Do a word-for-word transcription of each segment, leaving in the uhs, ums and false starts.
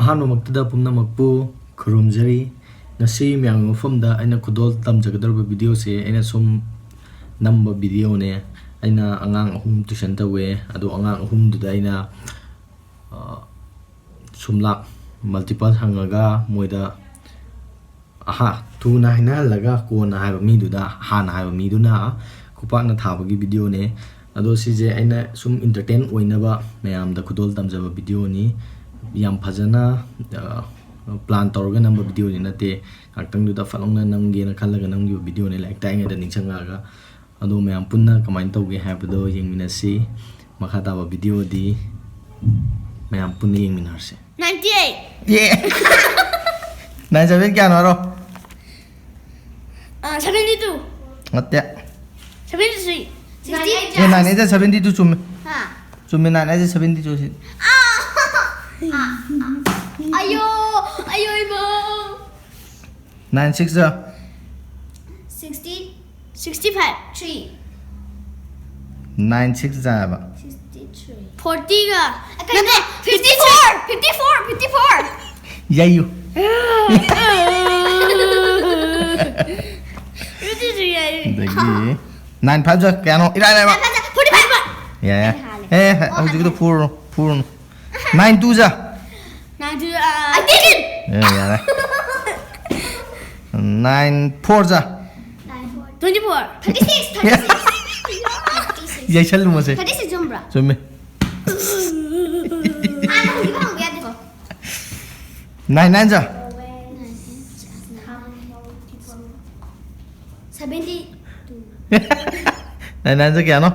ꯑꯍꯥꯟꯕꯃꯛꯇꯗ ꯄꯨꯝꯅꯃꯛꯄꯨ ꯈꯨꯔꯨꯝꯖꯔꯤ꯫ ꯉꯁꯤ ꯃꯌꯥꯝꯒꯤ ꯃꯐꯝꯗ ꯑꯩꯅ ꯈꯨꯗꯣꯜ ꯇꯝꯖꯒꯗꯧꯔꯤꯕ ꯚꯤꯗꯤꯑꯣꯁꯦ ꯑꯩꯅ ꯁꯨꯝ ꯅꯝꯕ ꯚꯤꯗꯤꯑꯣꯅꯦ꯫ ꯑꯩꯅ ꯑꯉꯥꯡ ꯑꯍꯨꯝ ꯇ꯭ꯌꯨꯁꯟ ꯇꯧꯋꯦ꯫ ꯑꯗꯣ ꯑꯉꯥꯡ ꯑꯍꯨꯝꯗꯨꯗ ꯑꯩꯅ, ꯑ, ꯁꯨꯝꯂꯥꯛ multiple ꯍꯪꯉꯒ ꯃꯣꯏꯗ ꯑꯍꯥ, ꯊꯨꯅ ꯍꯥꯏꯅꯍꯜꯂꯒ ꯀꯣꯟꯅ ꯍꯥꯏꯕ ꯃꯤꯗꯨꯗ, ꯍꯥꯟꯅ ꯍꯥꯏꯕ ꯃꯤꯗꯨꯅ ꯈꯨꯄꯥꯛꯅ ꯊꯥꯕꯒꯤ ꯚꯤꯗꯤꯑꯣꯅꯦ꯫ ꯑꯗꯣ ꯁꯤꯁꯦ ꯑꯩꯅ ꯁꯨꯝ entertain ꯑꯣꯏꯅꯕ ꯃꯌꯥꯝꯗ ꯈꯨꯗꯣꯜ ꯇꯝꯖꯕ ꯚꯤꯗꯤꯑꯣꯅꯤ꯫ ꯌꯥꯝ ꯐꯖꯅ, ꯑ, plan ꯇꯧꯔꯒ ꯅꯝꯕ ꯚꯤꯗꯤꯑꯣꯗꯤ ꯅꯠꯇꯦ꯫ ꯉꯥꯛꯇꯪꯗꯨꯗ ꯐꯠ ꯂꯥꯎꯅ ꯅꯝꯒꯦꯅ ꯈꯜꯂꯒ ꯅꯝꯈꯤꯕ ꯚꯤꯗꯤꯑꯣꯅꯦ, ꯂꯥꯏꯔꯤꯛ ꯇꯥꯛꯏꯉꯩꯗ ꯅꯤꯡꯁꯤꯡꯉꯛꯑꯒ꯫ ꯑꯗꯣ ꯃꯌꯥꯝ ꯄꯨꯟꯅ ꯀꯃꯥꯏꯅ ꯇꯧꯒꯦ ꯍꯥꯏꯕꯗꯣ ꯌꯦꯡꯃꯤꯟꯅꯁꯤ꯫ ꯃꯈꯥ ꯇꯥꯕ ꯚꯤꯗꯤꯑꯣꯗꯤ ꯃꯌꯥꯝ ꯄꯨꯟꯅ ꯌꯦꯡꯃꯤꯟꯅꯔꯁꯤ꯫ Ninety eight. ꯌꯦ꯫ Nine seven ꯀꯌꯥꯅꯣ ꯍꯥꯏꯔꯣ? ꯑ, seventy two. ꯅꯠꯇꯦ꯫ Seventy three. Sixty. ꯑꯦ, nine eight seventy two ꯆꯨꯝꯃꯦ꯫ ꯍꯥ? ꯆꯨꯝꯃꯦ, nine eight seventy two ꯁꯤ꯫ ꯑꯥ! ꯑꯥ, ꯑꯥ, ꯑꯥ. ꯑꯌꯣ! ꯑꯌꯣ ꯏꯃꯥ! Nine six ꯖ꯫ Sixty. Sixty five. Three. Nine six ꯖ ꯍꯥꯏꯕ꯫ Sixty three. Forty ꯒ. ꯅꯠꯇꯦ, fifty four. Fifty four. Fifty four. ꯌꯩꯌꯨ꯫ Fifty three ꯍꯥꯏꯌꯦ꯫ ꯑꯗꯒꯤ nine five ꯖ ꯀꯌꯥꯅꯣ? ꯏꯔꯥꯏ ꯂꯥꯏꯕ꯫ Forty five. ꯌꯥꯏ, ꯌꯥꯏ꯫ ꯑꯦ, ꯍꯧꯖꯤꯛꯀꯤꯗꯣ ꯐꯨꯔꯨꯅꯨ, ꯐꯨꯔꯨꯅꯨ꯫ Nine two ꯖ꯫ Nine two, uh, eighteen. ꯑꯦ, ꯌꯥꯔꯦ꯫ Nine four ꯖ꯫ Twenty four. Thirty six. Thirty six. ꯌꯩꯁꯜꯂꯨ ꯃꯁꯦ꯫ Thirty six ꯆꯨꯝꯕ꯭ꯔꯥ? ꯆꯨꯝꯃꯦ꯫ ꯍꯥꯟꯅ ꯍꯧꯖꯤꯛ ꯍꯪꯕ ꯌꯥꯗꯦꯀꯣ꯫ Nine nine ꯖ꯫ Seventy. Nine nine ꯖ ꯀꯌꯥꯅꯣ?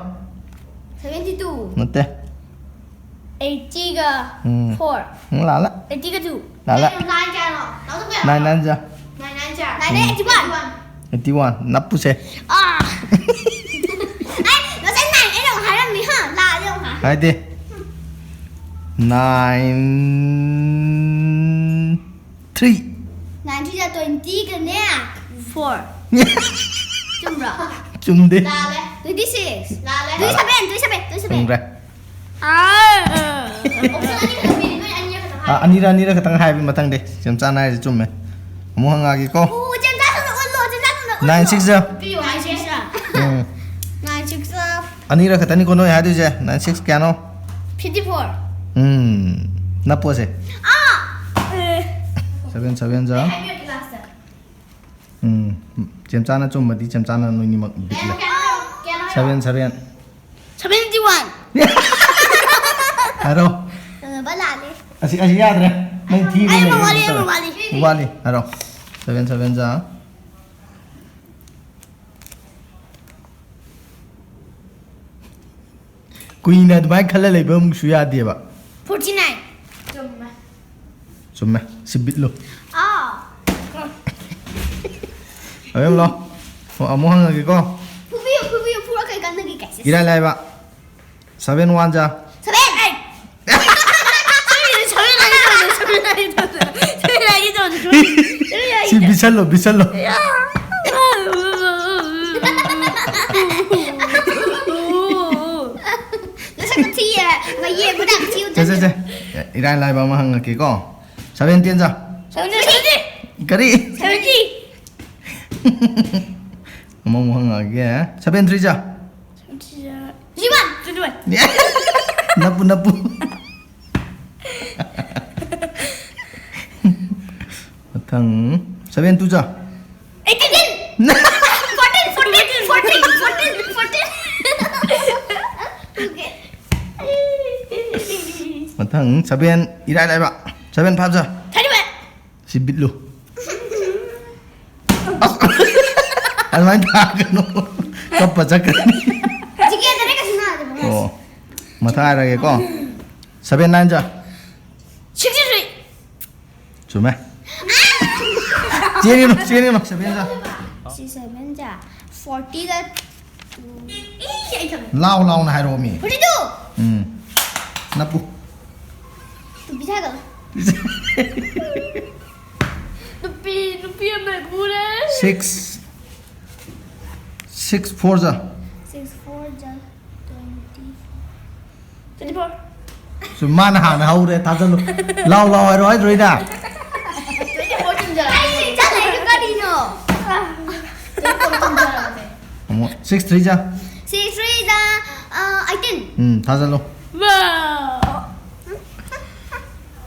Seventy two. ꯅꯠꯇꯦ꯫ Eighty ꯒ ꯎꯝ꯫ four. ꯎꯝ, ꯂꯥꯜꯂꯦ꯫ Eighty ꯒ two. ꯂꯥꯜꯂꯦ꯫ Nine ꯀꯌꯥꯅꯣ? ꯇꯧꯗꯕ ꯌꯥꯔꯣꯏ꯫ Nine nine ꯖ꯫ Nine nine ꯖ꯫ Nine eight eighty one. Eighty one꯫ ꯅꯞꯄꯨꯁꯦ꯫ ꯑꯥ꯫ ꯑꯩ ꯉꯁꯥꯏ nine eight ꯑꯃꯨꯛ ꯍꯥꯏꯔꯝꯃꯤ, ꯍꯥ? ꯂꯥꯜꯂꯦ ꯑꯃꯨꯛ ꯍꯥꯏ꯫ ꯍꯥꯏꯗꯦ꯫ Nine three꯫ Nine three ꯖ twenty ꯒꯅꯦ? Four. ꯆꯨꯝꯕ꯭ꯔꯣ? ꯆꯨꯝꯗꯦ꯫ ꯂꯥꯜꯂꯦ꯫ Twenty six. ꯂꯥꯜꯂꯦ꯫ Twenty seven, twenty seven, twenty seven. ꯆꯨꯝꯈ꯭ꯔꯦ꯫ ꯑꯥ꯫ Option ꯑꯅꯤ ꯈꯛꯇ ꯄꯤꯔꯤ, ꯅꯣꯏ ꯑꯅꯤ ꯈꯛꯇ ꯍꯥꯏ꯫ ꯑꯅꯤꯔ ꯑꯅꯤꯔ ꯈꯛꯇꯪ ꯍꯥꯏꯕ ꯃꯊꯪꯗꯤ꯫ ꯆꯦꯝꯆꯥꯅ ꯍꯥꯏꯔꯤꯁꯦ ꯆꯨꯝꯃꯦ꯫ ꯑꯃꯨꯛ ꯍꯪꯉꯛꯑꯒꯦꯀꯣ꯫ ꯑꯣ, ꯆꯦꯝꯆꯥ ꯊꯨꯅ ꯑꯣꯜꯂꯣ, ꯆꯦꯝꯆꯥ ꯊꯨꯅ ꯑꯣꯜꯂꯣ꯫ Nine six ꯖ꯫ ꯄꯤꯌꯨ ꯍꯥꯏꯁꯦ꯫ ꯎꯝ꯫ Nine six ꯖ꯫ ꯑꯅꯤꯔ ꯈꯛꯇꯅꯤꯀꯣ ꯅꯣꯏ ꯍꯥꯏꯗꯣꯏꯁꯦ꯫ Nine six ꯀꯌꯥꯅꯣ? Fifty four꯫ ꯎꯝ꯫ ꯅꯞꯄꯣꯁꯦ꯫ ꯑꯥ! ꯑꯦ꯫ Seven seven ꯖ꯫ ꯍꯥꯏꯕꯤꯔꯛꯀꯦ last꯫ ꯎꯝ꯫ ꯆꯦꯝꯆꯥꯅ ꯆꯨꯝꯃꯗꯤ ꯆꯦꯝꯆꯥꯅ ꯅꯣꯏꯅꯤꯃꯛ ꯕꯤꯠ ꯂꯩ꯫ ꯀꯌꯥꯅꯣ? ꯀꯌꯥꯅꯣ? Seven seven꯫ Seventy one꯫ ꯍꯥꯏꯔꯣ꯫ ꯅꯝꯕꯔ ꯂꯥꯜꯂꯦ꯫ ꯑꯁꯤ ꯑꯁꯤ ꯌꯥꯗ꯭ꯔꯦ꯫ ꯅꯪ ꯊꯤꯔꯦ꯫ ꯑꯩ ꯑꯃ ꯋꯥꯠꯂꯤ, ꯑꯩ ꯑꯃ ꯋꯥꯠꯂꯤ꯫ ꯋꯥꯠꯂꯤ꯫ ꯍꯥꯏꯔꯣ꯫ Seven seven ꯖ꯫ ꯀꯨꯏꯅ ꯑꯗꯨꯃꯥꯏꯅ ꯈꯜꯂ ꯂꯩꯕ ꯑꯃꯨꯛꯁꯨ ꯌꯥꯗꯦꯕ꯫ Forty nine꯫ ꯆꯨꯝꯃꯦ꯫ ꯆꯨꯝꯃꯦ꯫ ꯁꯤ ꯕꯤꯠꯂꯣ꯫ ꯑꯥ꯫ ꯑꯕꯦꯝꯂꯣ꯫ ꯑꯣ, ꯑꯃꯨꯛ ꯍꯪꯉꯒꯦꯀꯣ꯫ ꯐꯨꯕꯤꯌꯨ, ꯐꯨꯕꯤꯌꯨ, ꯐꯨꯔ ꯀꯩ ꯀꯥꯟꯅꯒꯦ, guys? ꯏꯔꯥꯏ ꯂꯥꯏꯕ꯫ Seven one ꯖ꯫ Seven eight꯫ Seven ꯍꯥꯏꯒꯦ ꯇꯧꯕꯅꯦ, seven ꯍꯥꯏꯒꯦ ꯇꯧꯕꯅꯦ, seven ꯍꯥꯏꯒꯦ ꯇꯧꯕꯅꯦ, seven ꯍꯥꯏꯒꯦ ꯁꯤ ꯇꯧꯕꯅꯦ꯫ ꯕꯤꯠꯁꯜꯂꯣ, ꯕꯤꯠꯁꯜꯂꯣ꯫ ꯅꯁꯛꯇꯣ ꯊꯤꯌꯦ꯫ ꯃꯌꯦꯡ ꯃꯅꯥꯛ ꯊꯤꯌꯨ꯫ ꯁꯦ, ꯁꯦ, ꯁꯦ꯫ ꯏꯔꯥꯏ ꯂꯥꯏꯕ ꯑꯃ ꯍꯪꯉꯛꯀꯦꯀꯣ꯫ Seven ten ꯖ꯫ Seventy, seventy, ꯀꯔꯤ? seventy꯫ ꯑꯃꯃꯨꯛ ꯍꯪꯉꯛꯑꯒꯦ꯫ Seven three ꯖ꯫ Twenty one, twenty one꯫ ꯅꯞꯄꯨ, ꯅꯞꯄꯨ꯫ ꯃꯊꯪ꯫ Seven two ꯖ꯫ Eighteen꯫ Fourteen, fourteen, fourteen, fourteen, fourteen꯫ Okay꯫ ꯃꯊꯪ seven, ꯏꯔꯥꯏ ꯂꯥꯏꯕ꯫ Seven five ꯖ꯫ Thirty one꯫ ꯁꯤ ꯕꯤꯠꯂꯨ꯫ ꯑꯁ! ꯑꯗꯨꯃꯥꯏꯅ ꯊꯥꯒꯅꯨ꯫ ꯀꯞꯄ ꯆꯠꯈ꯭ꯔꯅꯤ꯫ ꯍꯧꯖꯤꯛꯀꯤ ꯑꯗꯨꯗ ꯀꯩꯁꯨ ꯅꯥꯗꯦꯕ꯫ ꯑꯣ꯫ ꯃꯊꯪ ꯍꯥꯏꯔꯒꯦꯀꯣ꯫ Seven nine ꯖ꯫ Sixty three꯫ ꯆꯨꯝꯃꯦ꯫ ꯆꯦꯟꯒꯅꯨ, ꯆꯦꯟꯒꯅꯨ, seven ꯖ꯫ Sixty seven ꯖ꯫ Forty ꯒ two꯫ ꯂꯥꯎ ꯂꯥꯎꯅ ꯍꯥꯏꯔꯛꯑꯣ ꯃꯤ꯫ Forty two꯫ ꯎꯝ꯫ ꯅꯞꯄꯨ꯫ ꯇꯨꯄꯤ ꯊꯥꯒꯠꯂꯣ꯫ ꯅꯨꯄꯤ, ꯅꯨꯄꯤ ꯑꯃ ꯄꯨꯔꯦ꯫ Six, six four ꯖ꯫ Six four ꯖ twenty four꯫ Twenty four꯫ ꯃꯥꯅ ꯍꯥꯟꯅ ꯍꯧꯔꯦ, ꯊꯥꯖꯜꯂꯨ꯫ ꯂꯥꯎ ꯂꯥꯎ ꯍꯥꯏꯔꯣ ꯍꯥꯏꯗ꯭ꯔꯣ ꯑꯩꯅ? ꯑꯩ ꯆꯠꯂꯦ, ꯀꯔꯤꯅꯣ? ꯑꯃꯨꯛ six three ꯖꯥ꯫ Six three ꯖꯥ, ꯑ, eighteen꯫ ꯎꯝ, ꯊꯥꯖꯜꯂꯨ꯫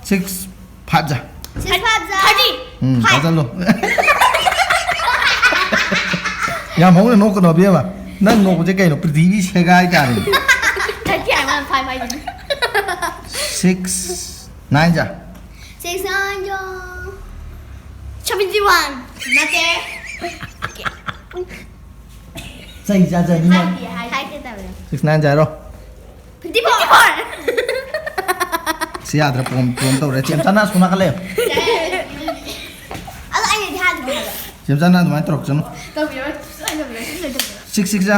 Six five ꯖꯥ꯫ Six five ꯖꯥ꯫ Thirty꯫ ꯎꯝ, ꯊꯥꯖꯜꯂꯨ꯫ ꯌꯥꯝ ꯍꯧꯅ ꯅꯣꯛꯀꯅꯣ, ꯑꯕꯦꯝꯃ꯫ ꯅꯪ ꯅꯣꯛꯄꯁꯦ ꯀꯩꯅꯣ? ꯄ꯭ꯔꯤꯊꯤꯕꯤ ꯁꯦꯒꯥꯏ ꯇꯥꯔꯦ꯫ Thirty ꯍꯥꯏꯕ ꯌꯥꯝ ꯐꯥꯏ ꯐꯥꯏ꯫ Six nine ꯖꯥ꯫ Six nine ꯖꯥ꯫ Seventy one꯫ ꯅꯠꯇꯦ꯫ ꯆꯩ ꯆꯥꯖꯅꯤ ꯅꯪ꯫ ꯍꯥꯏꯒꯦ ꯇꯧꯔꯦ꯫ Six nine ꯖꯥ ꯍꯥꯏꯔꯣ꯫ Fifty four꯫ ꯁꯤ ꯌꯥꯗ꯭ꯔꯦ, ꯄꯣꯝ, ꯄꯣꯝ ꯇꯧꯔꯦ꯫ ꯆꯦꯝꯆꯥꯅ ꯑꯁꯣꯝ ꯅꯥꯀꯜ ꯂꯩꯌꯣ꯫ ꯑꯗꯣ ꯑꯩꯅꯗꯤ ꯍꯥꯏꯗ꯭ꯔꯣ ꯍꯥꯏꯕ? ꯆꯦꯝꯆꯥꯅ ꯑꯗꯨꯃꯥꯏꯅ ꯇꯧꯔꯛꯆꯅꯨ꯫ ꯇꯧꯕꯤꯔꯣꯏ, ꯁꯨꯡꯇꯧ ꯇꯧꯕꯤꯔꯣꯏ, ꯁꯨꯡꯇꯧ ꯇꯧꯕꯤꯔꯣꯏ꯫ Six six ꯖꯥ꯫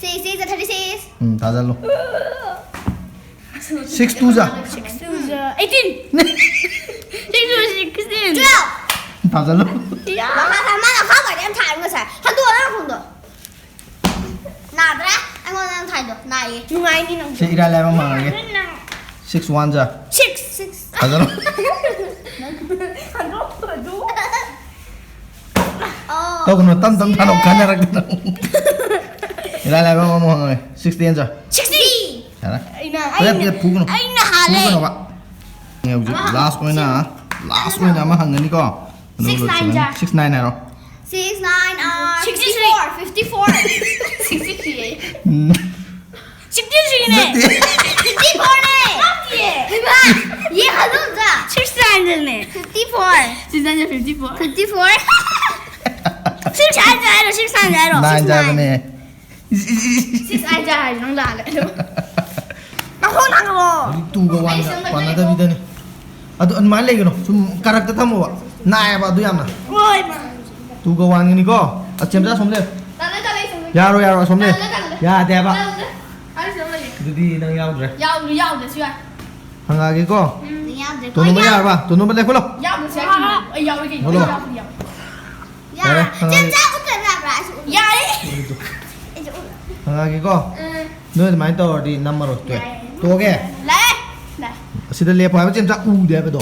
Six six ꯖꯥ, thirty six꯫ ꯎꯝ, ꯊꯥꯖꯜꯂꯨ꯫ Six two ꯖꯥ꯫ Six two ꯖꯥ, eighteen꯫ Six two ꯖꯥ, sixteen꯫ Twelve꯫ ꯊꯥꯖꯜꯂꯨ꯫ ꯌꯥ꯫ ꯃꯥꯅ, ꯃꯥꯅ ꯑꯍꯥꯟꯕꯗ ꯌꯥꯝ ꯊꯥꯔꯦ ꯉꯁꯥꯏ꯫ ꯍꯟꯗꯣꯛꯑꯣ ꯅꯪ ꯈꯣꯡꯗꯣ꯫ ꯅꯥꯗ꯭ꯔꯥ? ꯑꯩꯉꯣꯟꯗ ꯅꯪ ꯊꯥꯏꯗꯣ ꯅꯥꯏꯌꯦ꯫ ꯅꯨꯡꯉꯥꯏꯅꯤ ꯅꯪ꯫ ꯁꯤ ꯏꯔꯥꯏ ꯂꯥꯏꯕ ꯑꯃ ꯍꯪꯉꯒꯦ꯫ Six one ꯖꯥ꯫ Six꯫ Six꯫ ꯊꯥꯖꯜꯂꯣ꯫ ꯍꯟꯗꯣꯛ, ꯍꯟꯗꯣꯛ꯫ ꯑꯣ꯫ ꯇꯧꯒꯅꯨ, ꯇꯞ ꯇꯞ ꯊꯥꯔꯛꯑꯣ, ꯈꯟꯅꯔꯛꯀꯅꯨ꯫ ꯏꯔꯥꯏ ꯂꯥꯏꯕ ꯑꯃ ꯍꯪꯉꯒꯦ꯫ Six ten ꯖꯥ꯫ Sixty꯫ ꯌꯥꯔꯦ꯫ ꯑꯩꯅ, ꯄꯨꯔꯦ, ꯑꯩꯅ, ꯄꯨꯔꯦ, ꯄꯨꯒꯅꯨ꯫ ꯑꯩꯅ ꯍꯥꯜꯂꯦ꯫ ꯄꯨꯒꯅꯣꯕ꯫ ꯍꯧꯖꯤꯛ ꯑꯃ last ꯑꯣꯏꯅ, last ꯑꯣꯏꯅ ꯑꯃ ꯍꯪꯒꯅꯤꯀꯣ꯫ ꯑꯗꯨꯒ Six nine ꯂꯣꯏꯁꯤꯜꯂꯅꯤ꯫ ꯖꯥ꯫ Six nine ꯍꯥꯏꯔꯣ꯫ Six nine are sixty three꯫ Fifty four, fifty four꯫ Sixty three꯫ Um. Sixty three ꯅꯦ꯫ ꯅꯠꯇꯦ꯫ Fifty four ꯅꯦ꯫ ꯅꯠꯇꯤꯌꯦ꯫ ꯏꯃꯥ, ꯌꯦꯡꯍꯜꯂꯨ ꯑꯝꯇ꯫ Six nine ꯅꯦ꯫ Fifty four꯫ Six nine fifty four꯫ Fifty four꯫ Six ꯍꯥꯏꯔꯣ, six ꯍꯥꯏꯔꯣ꯫ Nine ꯍꯥꯏꯕꯅꯦ꯫ Six ꯍꯥꯏꯔꯣ, ꯅꯪ ꯂꯥꯜꯂꯦ꯫ ꯅꯈꯣꯡ ꯅꯥꯡꯉꯕꯣ? ꯍꯧꯖꯤꯛ two ꯒ one ꯒ ꯑꯩ ꯁꯤꯗ ꯄꯥꯟꯅꯗꯕꯤꯗꯅꯤ꯫ ꯑꯗꯨ ꯑꯗꯨꯃꯥꯏꯅ ꯂꯩꯒꯅꯨ꯫ ꯁꯨꯝ ꯀꯔꯛꯇ ꯊꯝꯃꯣꯕ꯫ ꯅꯥꯏꯌꯦꯕ ꯑꯗꯨ ꯌꯥꯝꯅ꯫ ꯍꯣꯏ, ꯃꯥ꯫ Two ꯒ one ꯒꯅꯤꯀꯣ꯫ ꯑ, ꯆꯦꯝꯆꯥ ꯁꯣꯝ ꯂꯩꯌꯨ꯫ ꯇꯥꯅ ꯇꯥꯅ ꯑꯩ ꯁꯣꯝꯗ ꯌꯥꯔꯣꯏ, ꯌꯥꯔꯣꯏ, ꯑꯁꯣꯝ ꯂꯩꯌꯨ꯫ ꯇꯥꯅ ꯇꯥꯅ꯫ ꯌꯥꯗꯦ ꯍꯥꯏꯕ꯫ ꯇꯥꯅ ꯇꯥꯅ꯫ ꯑꯩ ꯁꯣꯝꯗ ꯂꯩꯌꯨ꯫ ꯑꯗꯨꯗꯤ ꯅꯪ ꯌꯥꯎꯗ꯭ꯔꯦ꯫ ꯌꯥꯎ-, ꯌꯥꯎꯗ꯭ꯔꯁꯨ ꯌꯥꯏ꯫ ꯍꯪꯉꯛꯑꯒꯦꯀꯣ꯫ ꯎꯝ꯫ ꯅꯪ ꯌꯥꯎꯗ꯭ꯔꯦ꯫ ꯇꯣꯟꯗꯣꯟꯕ ꯑꯩ ꯌꯥ-, ꯌꯥꯔꯕ? ꯇꯣꯟꯗꯣꯟꯕ ꯂꯦꯞꯈꯠꯂꯣ꯫ ꯌꯥꯎꯗ꯭ꯔꯁꯨ ꯌꯥꯏ ꯀꯩꯅꯣ꯫ ꯑꯩ ꯌꯥꯎꯔꯤ ꯀꯩꯅꯣ꯫ ꯍꯣꯂꯣ꯫ ꯑꯩ ꯌꯥꯎꯔꯤ ꯀꯩꯅꯣ꯫ ꯌꯥ-, ꯌꯥꯔꯦ, ꯍꯪꯉꯛꯑꯒꯦ꯫ ꯆꯦꯝꯆꯥ ꯎꯠꯇ꯭ꯔꯗꯤ ꯌꯥꯕ꯭ꯔꯥ? ꯑꯩꯁꯨ ꯎꯠ-, ꯌꯥꯔꯦ꯫ ꯑꯩꯁꯨ ꯎꯠ-, ꯍꯪꯉꯛꯑꯒꯦꯀꯣ꯫ ꯎꯝ꯫ ꯅꯣꯏ ꯑꯗꯨꯃꯥꯏꯅ ꯇꯧꯔꯗꯤ ꯅꯝꯃꯔꯣꯏ꯫ ꯇꯣꯛꯑꯦ꯫ ꯌꯥꯏ꯫ ꯇꯣꯛꯑꯒꯦ? ꯂꯥꯛꯑꯦ꯫ ꯂꯥꯛꯑꯦ꯫ ꯁꯤꯗ ꯂꯦꯞꯄꯣ ꯍꯥꯏꯕ ꯆꯦꯝꯆꯥ ꯎꯗꯦ ꯍꯥꯏꯕꯗꯣ꯫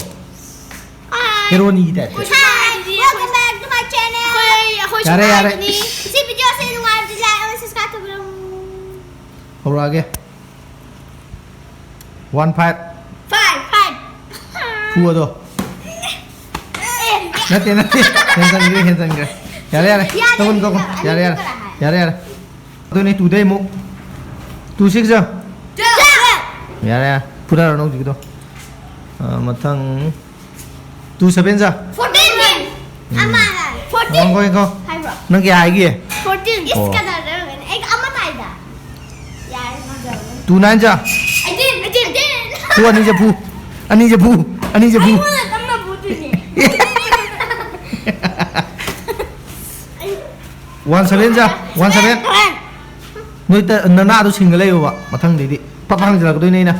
ꯍꯦꯔꯣꯅꯤꯒꯤ ꯇꯥꯏꯞꯇ꯫ Hi, welcome back to my channel. ꯑꯩꯈꯣꯏ ꯑꯩꯈꯣꯏ ꯌꯥꯔꯦ, ꯌꯥꯔꯦ꯫ ꯁꯤ ꯚꯤꯗꯤꯑꯣꯁꯦ ꯅꯨꯡꯉꯥꯏꯔꯗꯤ like ꯑꯃ subscribe ꯇꯧꯕꯤꯔꯝꯃꯨ꯫ ꯍꯧꯔꯛꯑꯒꯦ꯫ One five꯫ Five, five. ꯐꯨ ꯑꯗꯣ꯫ ꯅꯠꯇꯦ, ꯅꯠꯇꯦ꯫ ꯍꯦꯟꯖꯟꯈ꯭ꯔꯦ, ꯍꯦꯟꯖꯟꯈ꯭ꯔꯦ꯫ ꯌꯥꯔꯦ, ꯌꯥꯔꯦ꯫ ꯌꯥꯔꯦ, ꯇꯧꯒꯅꯨ, ꯇꯧꯒꯅꯨ꯫ ꯌꯥꯔꯦ, ꯌꯥꯔꯦ, ꯌꯥꯔꯦ꯫ ꯌꯥꯔꯦ꯫ ꯌꯥꯔꯦ, ꯌꯥꯔꯦ꯫ ꯑꯗꯨꯅꯦ two ꯗꯩ ꯑꯃꯨꯛ꯫ Two six꯫ Twelve. ꯌꯥꯔꯦ, ꯌꯥꯔꯦ꯫ ꯐꯨꯅꯔꯅꯨ ꯍꯧꯖꯤꯛꯀꯤꯗꯣ꯫ ꯑ, ꯃꯊꯪ꯫ Two seven꯫ Fourteen. ꯑꯃ ꯍꯥꯏ꯫ Fourteen. ꯉꯥꯏꯈꯣ, ꯉꯥꯏꯈꯣ꯫ ꯍꯥꯏꯕ꯭ꯔꯣ? ꯅꯪ ꯀꯌꯥ ꯍꯥꯏꯒꯦ? Fourteen꯫ ꯏꯁ, ꯑꯣ꯫ ꯀꯅꯥꯗ ꯑꯣꯏꯔꯝꯒꯅꯤ? ꯑꯩ ꯑꯃ ꯇꯥꯏꯗ꯫ ꯌꯥꯔꯦ, ꯉꯝꯖꯔꯣꯏ꯫ Two nine꯫ Eighteen, eighteen, eighteen꯫ ꯐꯨ ꯑꯅꯤꯁꯦ ꯐꯨ꯫ ꯑꯅꯤꯁꯦ ꯐꯨ꯫ ꯑꯅꯤꯁꯦ ꯐꯨ꯫ ꯑꯩꯉꯣꯟꯗ ꯇꯞꯅ ꯐꯨꯗꯣꯏꯅꯦ꯫ One seven꯫ One seven꯫ ꯅꯣꯏ ꯇ-, ꯅꯅꯥꯗꯣ ꯁꯤꯡꯒ ꯂꯩꯌꯣꯕ ꯃꯊꯪꯗꯩꯗꯤ꯫ ꯄꯞ ꯍꯥꯡꯖꯜꯂꯛꯀꯗꯣꯏꯅꯦ ꯑꯩꯅ꯫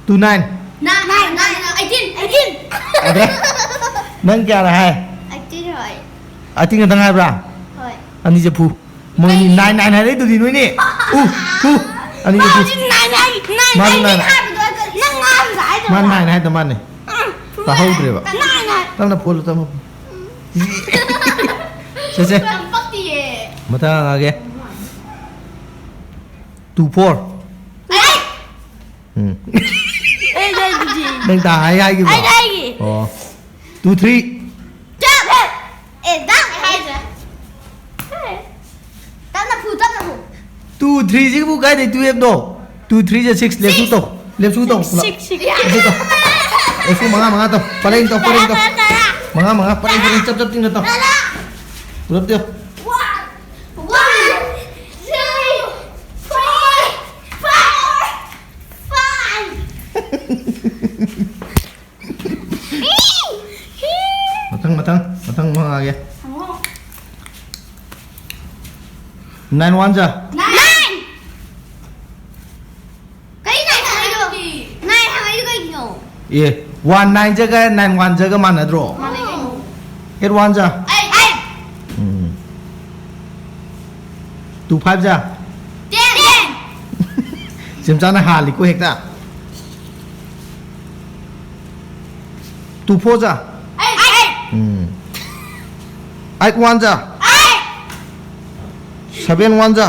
Two nine꯫ Nine, nine, nine, eighteen, eighteen꯫ ꯑꯗ ꯅꯪ ꯀꯌꯥꯔ ꯍꯥꯏ? Eighteen ꯍꯣꯏ꯫ Eighteen ꯈꯛꯇꯪ ꯍꯥꯏꯕ꯭ꯔꯥ? ꯍꯣꯏ꯫ ꯑꯅꯤꯁꯦ ꯐꯨ꯫ ꯃꯣꯏꯅꯤ nine nine ꯍꯥꯏꯔꯛꯏꯗꯨꯗꯤ ꯅꯣꯏꯅꯤ꯫ ꯎ, ꯐꯨ꯫ ꯑꯅꯤꯁꯦ ꯐꯨ꯫ ꯃꯥꯁꯨ nine, nine, nine, ꯃꯥꯁꯨ nine nine꯫ ꯍꯥꯏꯕꯗꯣ ꯅꯪ ꯉꯥꯡꯕꯗ ꯍꯥꯏꯗꯕ꯫ ꯃꯥ nine ꯍꯥꯏꯗ ꯃꯥꯅꯦ꯫ ꯎꯝ, ꯐꯨ꯫ ꯇꯥꯍꯧꯗ꯭ꯔꯦꯕ꯫ Nine ꯍꯥꯏ꯫ ꯇꯞꯅ ꯐꯨꯍꯜꯂꯨ, ꯇꯞꯅ꯫ ꯁꯦ, ꯁꯦ꯫ ꯌꯥꯝ ꯄꯛꯇꯤꯌꯦ꯫ ꯃꯊꯪ ꯍꯪꯉꯛꯑꯒꯦ꯫ Two four꯫ ꯑꯩ ꯎꯝ꯫ ꯑꯩ ꯂꯩꯗꯨꯗꯤ꯫ ꯅꯪ ꯇꯥ ꯍꯥꯏ ꯍꯥꯏꯈꯤꯕ꯭ꯔꯣ? ꯑꯩ ꯍꯥꯏꯒꯦ꯫ ꯑꯣ꯫ Two three꯫ Twelve꯫ ꯑꯦ, ꯗꯥ ꯍꯥꯏꯗ꯭ꯔꯥ? ꯇꯞꯅ ꯐꯨ, ꯇꯞꯅ ꯐꯨ꯫ Two three ꯁꯤꯕꯨ ꯀꯥꯏꯗꯩ twelve ꯅꯣ? Two three ꯁꯦ six꯫ ꯂꯦꯞꯁꯨ ꯇꯧ꯫ ꯂꯦꯞꯁꯨ ꯇꯧ ꯄꯨꯂꯞ꯫ Six, six꯫ ꯂꯦꯞꯁꯨ ꯇꯧ꯫ ꯂꯦꯞꯁꯨ ꯃꯉꯥ ꯃꯉꯥ ꯇꯧ꯫ ꯄꯔꯦꯡ ꯇꯧ, ꯄꯔꯦꯡ ꯇꯧ꯫ ꯇꯔꯥ, ꯇꯔꯥ꯫ ꯃꯉꯥ ꯃꯉꯥ ꯄꯔꯦꯡ ꯄꯔꯦꯡ ꯆꯞ ꯆꯞ ꯇꯤꯡꯅ ꯇꯧ꯫ ꯇꯔꯥ꯫ ꯄꯨꯂꯞ ꯇꯧ꯫ One, one, two, three, four, five꯫ ꯃꯊꯪ, ꯃꯊꯪ, ꯃꯊꯪ ꯑꯃꯨꯛ ꯍꯪꯉꯛꯑꯒꯦ꯫ ꯍꯪꯉꯣ꯫ Nine one ꯖ꯫ Nine! ꯀꯩ nine ꯍꯪꯉꯛꯏꯗꯣ? Nine ꯍꯪꯉꯛꯏꯗꯣ ꯀꯩꯒꯤꯅꯣ? ꯑꯦ, one nine ꯖꯒ nine one ꯖꯒ ꯃꯥꯟꯅꯗ꯭ꯔꯣ? ꯃꯥꯟꯅꯩ ꯀꯩꯅꯣ? Eight one ꯖ꯫ Eight, eight! ꯎꯝ꯫ Two five ꯖ꯫ Ten, ten! ꯆꯦꯝꯆꯥꯅ ꯍꯥꯜꯂꯤꯀꯣ ꯍꯦꯛꯇ꯫ Two four ꯖꯥ? ꯎꯝ꯫ Eight one ꯖꯥ? Seven one ꯖꯥ?